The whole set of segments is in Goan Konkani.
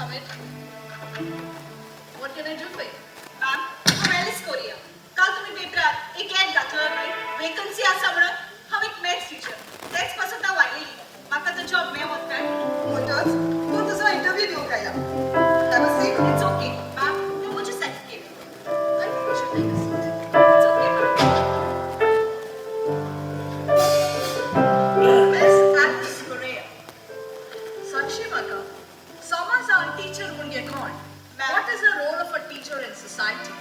Come in. What can I do for you? Ma'am, हांव एलिस कोरिया. काल तुमी पेपरार एक ॲड घातलो न्हय, वेकन्सी आसा म्हणून. हांव एक मॅथ्स टिचर, तेच पासत हांव आयलेली. म्हाका तो जॉब मेवत काय? म्हणटच तूं तुजो इंटरव्यू दिवंक आयला. Have a seat. It's okay, ma'am. हे म्हजें certificate. I think you should take a seat. It's okay, ma'am. Miss Alice Correa. सांगशी म्हाका, समाजान टीचर म्हणजे कोण? Ma'am. What is the role of a teacher in society?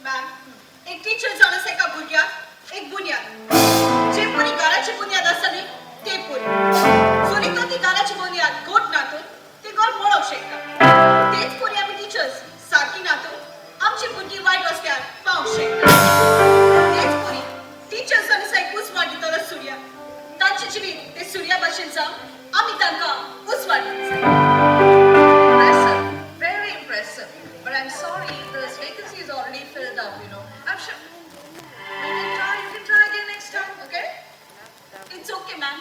Ma'am, एक टीचर जावन आसा एका भुरग्याक एक बुन्याद. जे परी घराची बुन्याद आसा न्ही, ते परी जरी तर ती घराची बुन्याद घट नातून ते घर मोडोंक शकता. तेच परी आमी टिचर्स सारकी नातून आमची भुरगीं वायट रस्त्यार पावंक शकता. तेच परी टिचर्स जावन आसा एक उजवाड दितलो सुर्या. तांचे जिवीत ते सुर्या भाशेन जावन आमी तांकां उजवाड दिवंक जाय. Impressive. Very impressive. But I'm sorry, this vacancy is already filled up. I'm sure we can try, you can try again next time, okay? It's okay, ma'am.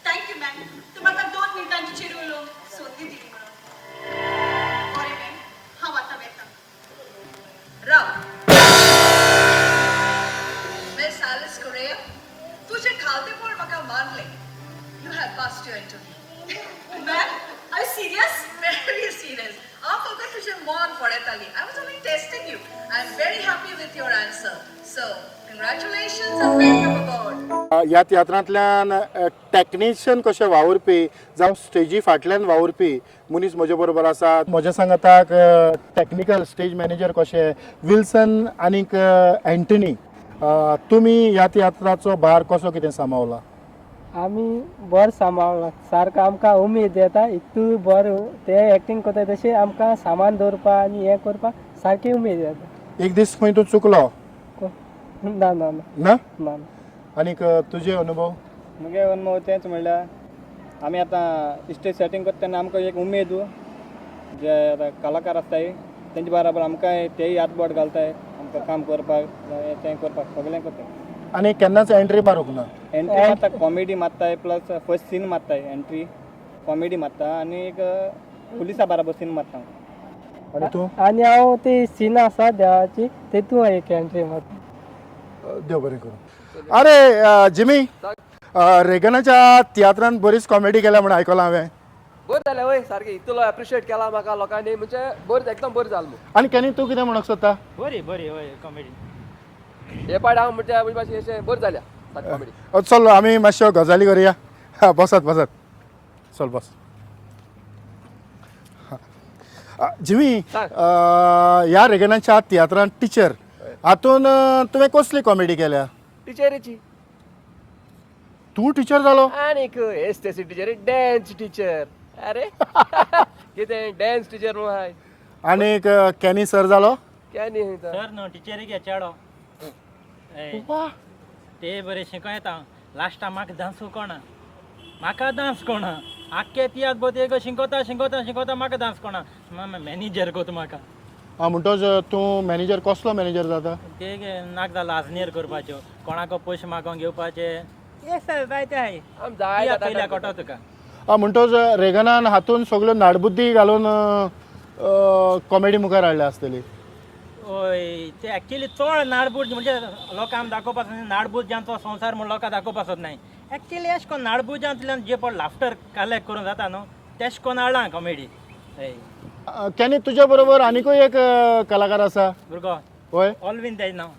Thank you, ma'am. तूं म्हाका 2 मिनटांची उलोवंक संदी दिली म्हणून. बरें मॅम, हांव आतां वेता. राव. Miss Alice Correa, तुझे खालतेपण म्हाका मानले. You have passed your interview. Ma'am, are serious? Very serious. हांव फकत तुझें मन पळयताली. I was only testing you. I am very happy with your answer. So, congratulations and welcome aboard. ह्या तियात्रांतल्यान टॅक्निशियन कशे वावुरपी जावं स्टेजी फाटल्यान वावुरपी मनीस म्हजे बरोबर आसा. म्हज्या सांगाताक टॅक्निकल स्टेज मॅनेजर कशे विल्सन आनीक अँटनी. तुमी ह्या तियात्राचो भार कसो कितें सांबाळला? आमी बरें सांबाळ्ळा सारको. आमकां उमेद येता. इतू बरें ते एक्टींग करता, तशें आमकां सामान दवरपा आनी हें करपा सारकी उमेद येता. एक दीस खंय तूं चुकलो? ना ना ना. ना? ना. आनीक तुजे अनुभव? मुगे अनुभव तेंच म्हणल्यार आमी आतां स्टेज सेटींग करता तेन्ना आमकां एक उमेद, जे आतां कलाकार आसताय तेंचे बराबर आमकांय तेय हातबोट घालताय आमकां काम करपाक, हें तें करपाक, सगळें करताय. आनी केन्नाच एंट्री मारूंक ना? एंट्री मारता, कॉमेडी मारताय, प्लस फर्स्ट सीन मारताय, एंट्री कॉमेडी मारता आनी एक पुलिसा बराबर सीन मारता. आनी तूं? आनी हांव ती सीन आसा देवाची, तेतूं एक एंट्री मारता. देव बरें करूं. अरे जिमी, रेगनाच्या तियात्रान बरीच कॉमेडी केल्या म्हूण आयकलां हांवें. बरें जालें वय सारकें. इतलो एप्रिशिएट केला म्हाका लोकांनी, म्हणजे बरें, एकदम बरें जालें मू. आनी केनी, तूं कितें म्हणूंक सोदता? बरी बरी, हय, कॉमेडी. हे पाड हांव म्हणजे म्हणजे अशें बरें जाल्या सारकी कॉमेडी. चल, आमी मातश्यो गजाली करुया. हा, बसात बसात, चल बस. हा. जिमी. सांग. ह्या रेगनाच्या तियात्रान टिचर हातून तुवें कसली कॉमेडी केल्या? टिचरीची. तूं टिचर जालो? आनीक हेच तेसी टिचर, डॅन्स टिचर. अरे कितें डॅन्स टिचर न्हू हाय. आनीक कॅनी सर जालो? कॅनी. सर न्हू, टिचरी घे चेडो. हय. वा. ते बरें शिकों येता. लास्टा म्हाका डांसू कोणा, म्हाका डांस कोणा. आख्खे तियात्र भोव ते शिंकोता शिंकोता शिंकोता, म्हाका डांस कोणा. मॅनेजर कोता म्हाका. आं, म्हणटोच तूं मॅनेजर, कसलो मॅनेजर जाता? ते नाक जालो आजनेर करपाच्यो, कोणाक पयशे मागोवन घेवपाचे, हे सर जायते आहाय. आम जाय. तियात्र पयल्या कोटा तुका. आं, म्हणटोच रेगनान हातून सगल्यो नाडबुद्दी घालून कॉमेडी मुखार हाडल्या आसतली. हय, ते एक्चुली चड नाडबूड म्हणजे लोकांक दाखोवपाक, नाडबूद ज्यांचो संवसार म्हूण लोकांक दाखोवपाक सोदनाय. एक्चुली एशें कोन्न नाडबुजांतल्यान जे पळय लाफ्टर कलेक्ट करूंक जाता न्हू, तेशें कोन्न हाडलां कॉमेडी, हय. केनी, तुज्या बरोबर आनिकूय एक कलाकार आसा. भुरगो. हय. ऑलवीन तेजें नांव.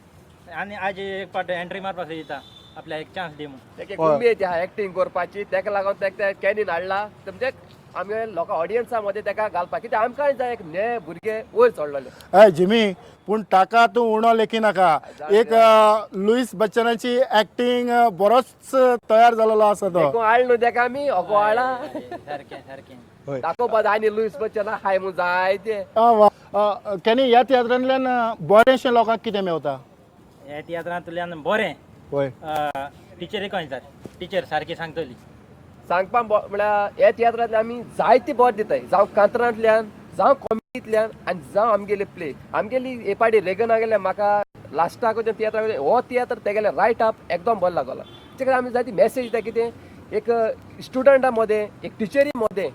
आनी आज एक फावट एंट्री मारपाक दिता आपल्याक एक चान्स दी म्हूण. तेका एक उमेद आहा एक्टींग करपाची, तेका लागून तेका कॅनीन हाडला. म्हणजे आमगे लोकां ऑडियन्सा मदें तेका घालपाक, कित्याक आमकांय जाय एक ने भुरगे वयर चडलेले. हय जिमी, पूण ताका तूं उणो लेखी नाका. एक लुईस बच्चनाची एक्टींग बरोच तयार जालेलो आसा तो. देखून हाडलो न्हू तेका आमी, अगो हाडला. सारकें सारकें. हय. दाखोवपा आनी लुईस बच्चन हाय म्हूण जाय ते. वा. केनी, ह्या तियात्रांतल्यान बरेंशें लोकांक कितें मेवता? ह्या तियात्रांतल्यान बरें टिचरी खंय जाय, टिचर सारकी सांगतली. सांगपा म्हळ्यार ह्या तियात्रांतल्यान आमी जायते बोर दिताय, जावं कांतरांतल्यान, जावं कॉमेडींतल्यान आनी जावं आमगेले प्ले. आमगेली हे पाटी रेगना गेले म्हाका लास्टाक तियात्राक, हो तियात्र तेगेले रायट अप एकदम बरो लागलो. तेका आमी जायती मॅसेज दिता, कितें एक स्टुडंटा मदें, एक टिचरी मदें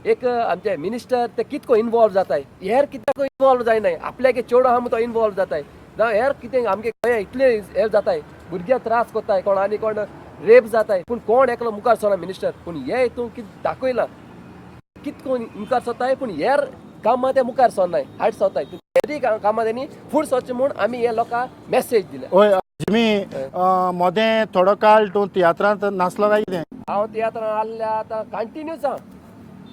एक आमचे मिनिस्टर ते कितको इनवॉल्व जाताय, हेर कित्याक इनवॉल्व जायनाय, आपल्याक चेडो आहा म्हूण तो इनवॉल्व जाताय. जावं हेर कितें आमगे गोंया इतले हे जाताय, भुरग्यां त्रास कोत्ताय, कोण आनी कोण रेप जाताय, पूण कोण एकलो मुखार सरना मिनिस्टर. पूण हे हितून कितें दाखयलां कितको मुखार सरताय, पूण हेर कामां ते मुखार सरनाय, हाड सरताय हेरी कामां तेणी फुडें सरचें म्हूण आमी हे लोकांक मॅसेज दिल्या. हय जिमी, मदें थोडो काळ तूं तियात्रांत नासलो काय कितें? हांव तियात्रान आहल्या आतां कंटिन्यूस आहा.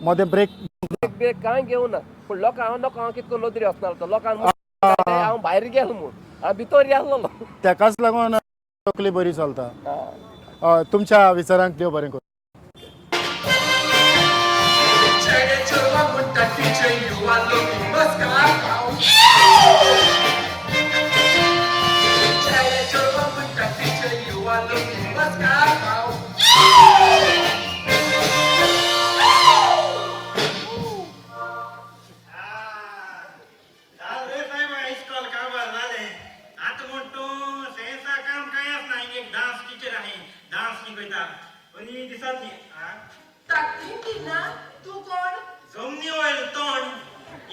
मदें ब्रेक ब्रेक ब्रेक कांय घेवना, पूण लोकां हांव लोकां हांव कितको नदरी वचनालो तो लोकांक हांव भायर गेलो म्हूण हांव भितर गेल्लो. तेकाच लागून तकली बरी चलता. हय, तुमच्या विचारांक देव बरें करूं. रे साहेब, इस्कॉल काबार जालें. आतां म्हण तूं सेंसा काम कांय आसना. हिंग एक डान्स टिचर आही, डान्स शिकयता आनी दिसात न्ही. ताकदीन ना तूं कोण? जमनी वयल तोंड,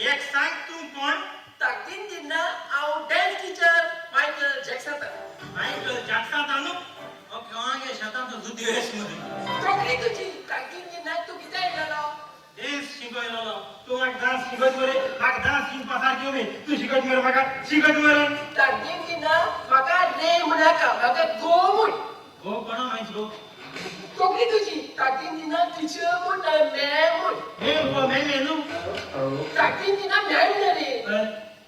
एक सांग तूं कोण? ताकदीन दिना, हांव dance teacher Michael Jackson. Michael Jackson न्हू? ओके, हांगे शेतांत जुदी वेस मदीं. तकली तुजी. ताकदीन दिना, तूं कितें येयलेलो? डान्स शिकयलेलो. तूं म्हाका डान्स शिकयत मरे? म्हाका डान्स शिकपा सारकी उमेद. तूं शिकयत मरे म्हाका? शिकयत मरे? ताकदीन दिना, म्हाका रे म्हणाका, म्हाका गो म्हूण. गो कोणा मायच गो? तकली तुजी. ताकदीन दिना, टिचर म्हूण ना, मॅम म्हूण. हे गो मेले न्हू? ताकदीन दिना, मॅम ना रे. हय.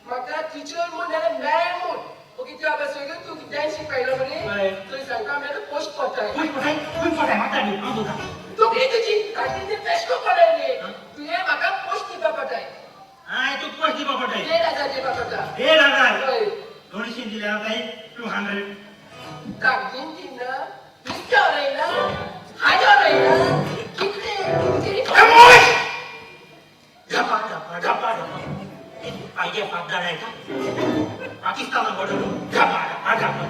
म्हाका टिचर म्हूण नाल्यार मॅम म्हूण. ओके, तूं आतां सगळें तूं डान्स शिकयलो मरे? हय. थंय सांगता मॅडम पोस्ट पडटाय. खंय पठाय, खंय पठाय म्हाका दी, हांव तुका. तकली तुजी. ताकदीन ते पेशको पडाय रे. तुवें म्हाका पोस्ट दिवपा पडटाय. हाय, तूं पोस्ट दिवपा पडटाय. 1500 दिवपा पडटा. 1500? हय. 200 दिल्यार जाय, 200. ताकदीन दिना, नुस्तें हरयना, हाड हरयना, कितले कितें. धपा धपा धपा धपा. आगे फाटदार आहे का पाकिस्ताना बॉर्डर? धपा धपा धपा.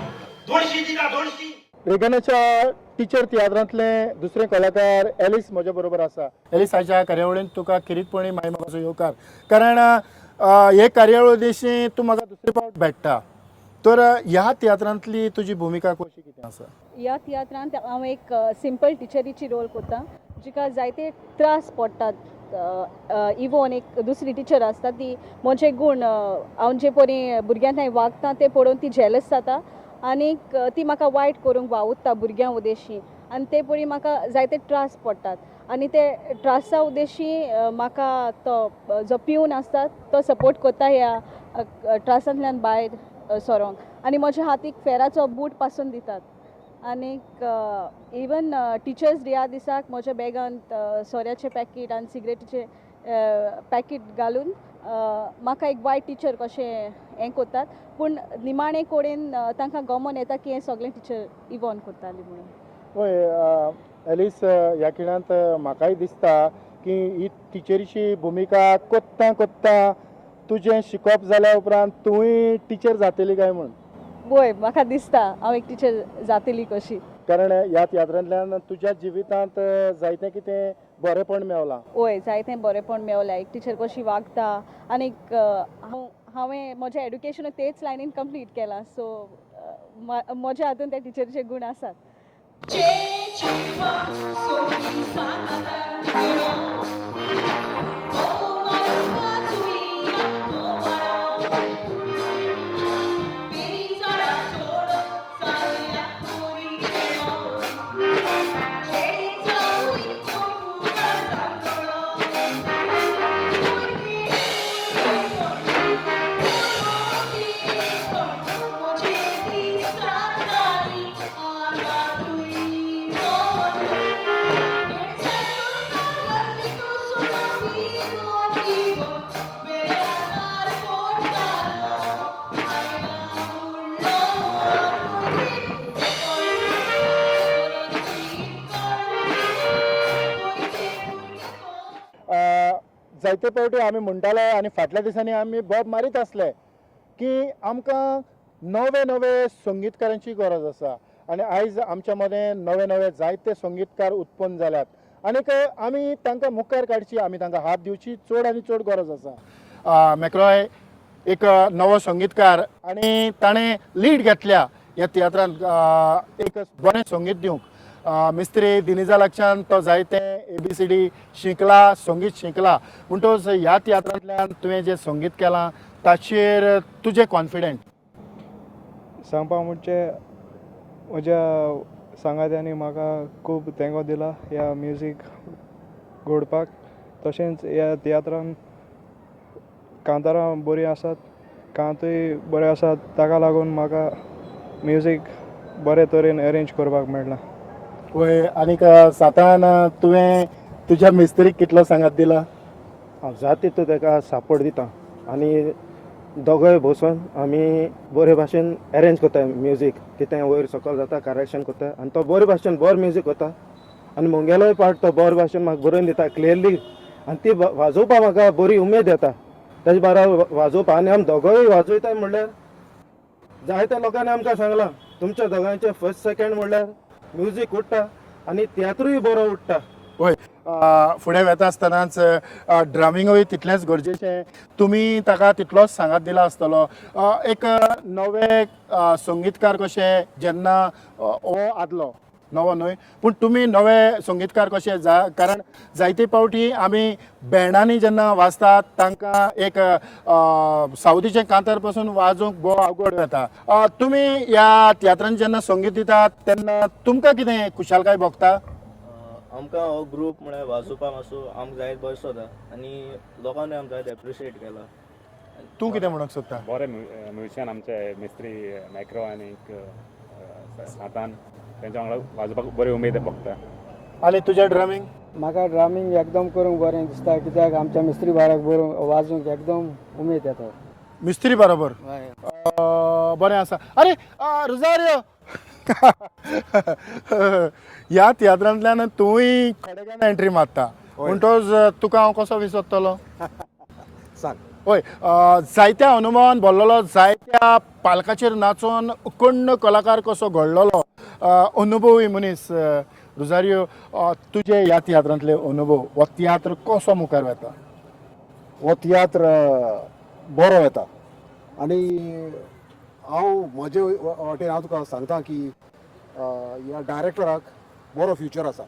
200 दिता, 200. रेगनाच्या टिचर तियात्रांतले दुसरे कलाकार एलिस म्हज्या बरोबर आसा. एलिस, आयच्या कार्यावळींत तुका खेरीतपणी मायमोगाचो येवकार, कारण हे कार्यावळी दिशी तूं म्हाका दुसरे फावट भेट्टा. तर ह्या तियात्रांतली तुजी भुमिका कशी कितें आसा? ह्या तियात्रांत हांव एक सिंपल टिचरीची रोल करता, जिका जायते त्रास पडटात. इवन एक दुसरी टिचर आसता, ती म्हजे गूण, हांव जे परी भुरग्यां थंय वागता तें पळोवन ती जेलस जाता आनीक ती म्हाका वायट करूंक वावुरता भुरग्यां उदेशी आनी ते परी म्हाका जायते त्रास पडटात आनी ते त्रासा उदेशी म्हाका तो जो पिवन आसता तो सपोर्ट करता ह्या त्रासांतल्यान भायर सरोंक आनी म्हज्या हातीक फेराचो बूट पासून दितात. आनीक इवन टिचर्स डेया दिसाक म्हज्या बॅगांत सोऱ्याचें पॅकेट आनी सिगरेटीचें पॅकेट घालून म्हाका एक वायट टिचर कशें हें करतात, पूण निमाणे कडेन तांकां गमोन येता की हें सगळें टिचर इवॉन करताली म्हणून. हय एलिस, ह्या खिणांत म्हाकाय दिसता की ही टिचरीची भुमिका कोत्ता कोत्ता तुजें शिकप जाल्या उपरांत तुवूय टिचर जातली काय म्हूण? वय, म्हाका दिसता हांव एक टिचर जातली कशी. कारण ह्या तियात्रांतल्यान तुज्या जिवितांत जायतें कितें बरेंपण मेवलां. वय, जायतें बरेंपण मेवलें. एक टिचर कशी वागता आनीक हांव हांवें म्हजें एड्युकेशन तेच लायनीन कंप्लीट केलां, सो म्हज्या हातून त्या टिचरीचे गूण आसात. जायते फावटी आमी म्हणटाले आनी फाटल्या दिसांनी आमी बोब मारीत आसले की आमकां नवे नवे संगीतकारांची गरज आसा आनी आयज आमच्या मदें नवे नवे जायते संगीतकार उत्पन्न जाल्यात. आनीक आमी तांकां मुखार काडची, आमी तांकां हात दिवची चड आनी चड गरज आसा. मॅक्रॉय एक नवो संगीतकार आनी ताणें लीड घेतल्या ह्या तियात्रान एक बरें संगीत दिवंक. मिस्त्री दिनिजा लागच्यान तो जायते ABCD शिकला, संगीत शिकला. म्हणटकच ह्या तियात्रांतल्यान तुवें जें संगीत केलां ताचेर तुजें कॉन्फिडंट? सांगपा म्हणजे म्हज्या सांगात्यांनी म्हाका खूब तेंको दिला ह्या म्युजीक घडपाक. तशेंच ह्या तियात्रान कांतारां बरीं आसात, कांतूय बरे आसात, ताका लागून म्हाका म्युजीक बरे तरेन अरेंज करपाक मेळ्ळां. वय, आनीक सातान तुवें तुज्या मिस्त्रीक कितलो सांगात दिला? हांव जाता तितलो ताका सपोर्ट दिता आनी दोगोय बसून आमी बरे भाशेन अरेंज करता म्युजीक. कितें वयर सकयल जाता करेक्शन करता आनी तो बरे भाशेन बरो म्युजीक करता आनी म्हगेलोय पार्ट तो बरे भाशेन म्हाका बरोवन दिता क्लियरली आनी ती वाजोवपाक म्हाका बरी उमेद येता तेजे बाराबर वाजोवपाक. आनी आमी दोगोय वाजयताय म्हणल्यार जायत्या लोकांनी आमकां सांगलां तुमच्या दोगांयचें फर्स्ट सेकेंड म्हणल्यार म्युजीक उडटा आनी तियात्रूय बरो उडटा. वय, फुडें वेता आसतनाच ड्रमिंगूय तितलेंच गरजेचें. तुमी ताका तितलोच सांगात दिला आसतलो. एक नवे संगीतकार कशे जेन्ना हो आदलो नवो न्हय पूण तुमी नवे संगीतकार कशे जा, कारण जायते फावटी आमी बँडांनी जेन्ना वाजतात तांकां एक सावथीचें कांतार पासून वाजोवंक भोव अवघड जाता. तुमी ह्या तियात्रान जेन्ना संगीत दितात तेन्ना तुमकां कितें खुशालकाय भोगता? आमकां हो ग्रूप म्हळ्यार वाजोवपाक मातसो आमकां जायत बरो दिसता आनी लोकांनी आमकां जायत एप्रिशिएट केला. तूं कितें म्हणूंक सोदता? बरे म्युजिशियन आमचे मिस्त्री मॅक्रो आनी सांतान, तेंच्या वांगडा वाजोवपाक बरी उमेद भोगता. आनी तुजें ड्रमींग? म्हाका ड्रमींग एकदम करूंक बरें दिसता, कित्याक आमच्या मिस्त्री बाराक बरोवंक वाजूंक एकदम उमेद येता. मिस्त्री बरोबर बरें आसा. अरे रुजारियो, ह्या तियात्रांतल्यान तूंय खडेगान एंट्री मारता म्हणटोच तुका हांव कसो विसरतलो? सांग. हय, जायत्या अनुभवान भरलेलो, जायत्या पालकाचेर नाचून अखंड कलाकार कसो घडलेलो अनुभवी मनीस रुजारियो, तुजे ह्या तियात्रांतले अनुभव, हो तियात्र कसो मुखार वता? हो तियात्र बरो येता आनी हांव म्हजे वाटेन हांव तुका सांगता की ह्या डायरेक्टराक बरो फ्युचर आसा.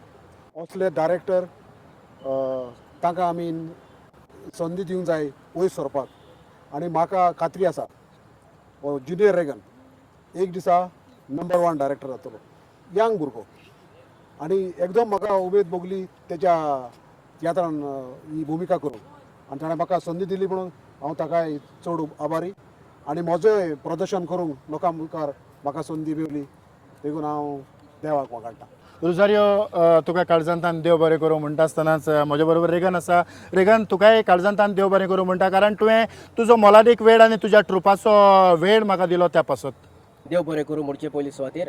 असले डायरेक्टर तांकां आमी संदी दिवंक जाय वयर सरपाक आनी म्हाका खात्री आसा हो ज्युनियर रेगन एक दिसा नंबर 1 डायरेक्टर जातलो. यंग भुरगो आनी एकदम म्हाका उमेद भोगली तेच्या तियात्रान ही भुमिका करूंक आनी ताणें म्हाका संदी दिली म्हणून हांव ताकाय चड आभारी आनी म्हजें प्रदर्शन करूंक लोकां मुखार म्हाका संदी मेवली देखून हांव देवाक वगाडटा. रुजारियो, तुका काळजांतान देव बरें करूं म्हणटा आसतनाच म्हजे बरोबर रेगन आसा. रेगन, तुकाय काळजांतान देव बरें करूं म्हणटा, कारण तुवें तुजो मोलादीक वेळ आनी तुज्या ट्रुपाचो वेळ म्हाका दिलो त्या पासत. देव बरें करूं म्हणचे पयली सुवातेर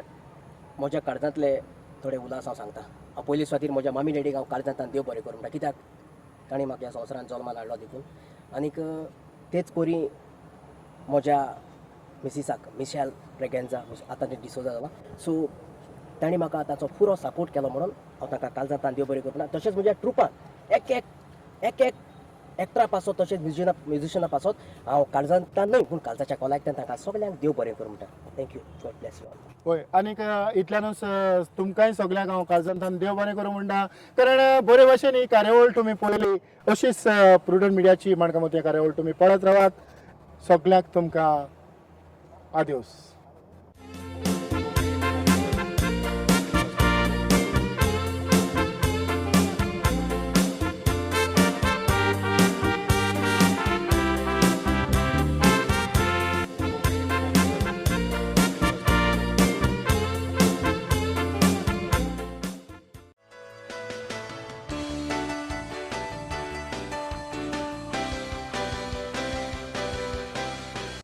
म्हज्या काळजांतले थोडे उल्हास हांव सांगता. हांव पयली सुवातेर म्हज्या मामी डॅडीक हांव काळजांतल्यान देव बरें करूं म्हणटा, कित्याक तांणी म्हाका ह्या संवसारांत जल्माक हाडलो देखून. आनीक तेच परी म्हज्या मिसिसाक मिशेल ब्रेगेन्जा, आतां तें डिसोजा जाला, सो तांणी म्हाका ताचो पुरो सपोर्ट केलो म्हणून हांव तांकां काळजांतल्यान देव बरें करूं म्हणटा. तशेंच म्हज्या ट्रुपान एक एक एक एक एक्टरा पासत तशेंच म्युजिशना पासत हांव काळजांतल्यान न्हय पूण काळजाच्या खोलायतल्यान तांकां सगल्यांक देव बरें करूं म्हणटा. Thank you, God bless you all. हय, आनीक इतल्यानूच तुमकांय सगल्यांक हांव काळजांतल्यान देव बरें करूं म्हणटा, कारण बरे भाशेन ही कार्यावळ तुमी पळयली. अशीच प्रुडंट मिडियाची माणकामोती कार्यावळ तुमी पळयत रावात. सगल्यांक तुमकां आदियोस.